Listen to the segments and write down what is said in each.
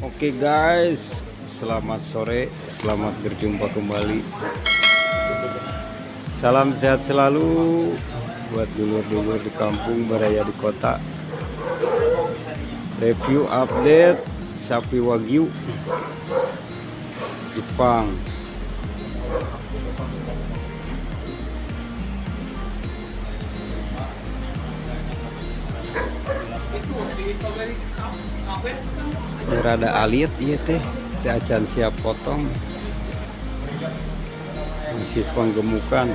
Oke guys, selamat sore, selamat berjumpa kembali. Salam sehat selalu buat dulur-dulur di kampung, baraya di kota. Review update sapi wagyu Jepang. Ini rada alit ieu teh, teh acan siap potong. Masih penggemukan.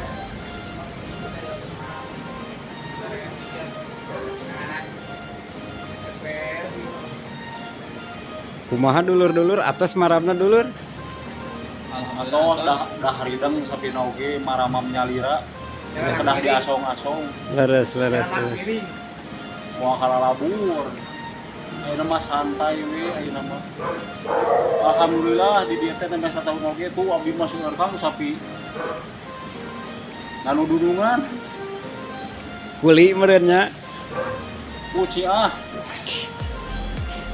Kumaha dulur-dulur atos marabna, dulur? Alhamdulillah dah haridang sapi oge maramam nyalira, kedah diasong-asong. Leres, leres, leres. Moal kalalabur. Ayeuna mah santai we ayeuna mah. Alhamdulillah di dieu teh nembe satahun oge tuh abdi mah seueur, Kang, sapi. Nanu dudungan. Kuli meureun nya. Kuci ah.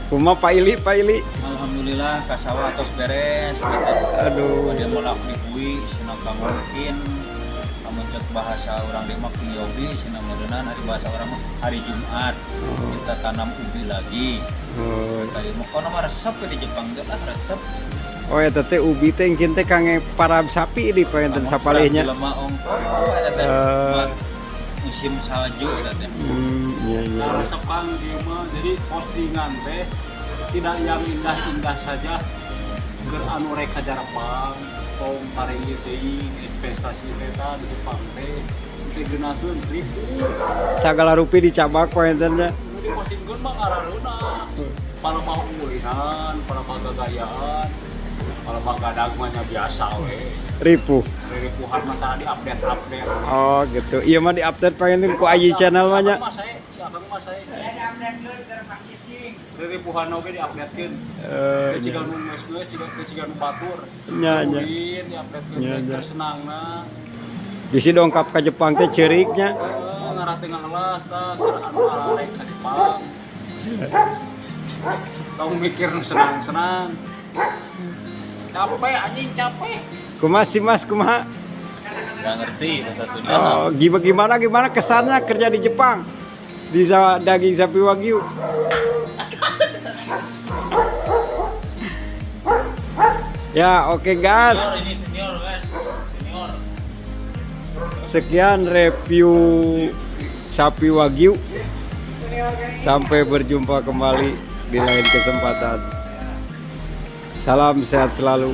Kumaha, Pak Ili, Pak Ili? Alhamdulillah ka sawah tos beres gitu. Aduh. Dia melak dibui cenah mungkin lamun cek bahasa urang dieu mah 金曜日 cenah meureunan, ari bahasa urang mah hari Jumat kita tanam ubi lagi. Tadi mah kono mah resep we di Jepang ge ah resep. Oh, eta teh ubi teh engkin teh kangge parab sapi di panginten sapalihnya. Jelema ongkoh eta teh buat musim salju eta teh. Iya. Nah, resep, Kang, dieu mah. Jadi postingan teh tidak yang indah-indah saja, keur anu rek ka Jarapang tong parengi teuing investasi teh tah di Jepang teh teh geunaheun ribu. Sagala rupi dicabak panginten nya. Nu dipostingkeun mah ngarareuna palebah ulinan, palebah gagayaan, palebah gadag mah nya biasa we. Ripuh. Ripuhan mah tadi update-update. Oh, gitu. Iya mah di-update panginten ku Ayi channel mah nya. Mah saya si Akang mah saya ripuhan oge diupdatekeun. Teu ciga nu geus-geus, ciga teu ciga nu batur. Nya. Ulin diupdatekeun Nya, teh nya. Keur senangna. Bisi dongkap ka Jepang teh ceurik nya. Heeh, ngarah teh ngahelas tah keur anu arek ka Jepang. Tong mikir nu senang-senang. Capek anjing, capek. Kumaha sih, Mas, kumaha? Gak ngerti bahasa Sunda. Oh, gimana gimana gimana kesannya kerja di Jepang? Di daging sapi wagyu. Ya, oke gas. Senior ini senior kan. Senior. Sekian review sapi wagyu. Sampai berjumpa kembali di lain kesempatan. Salam sehat selalu.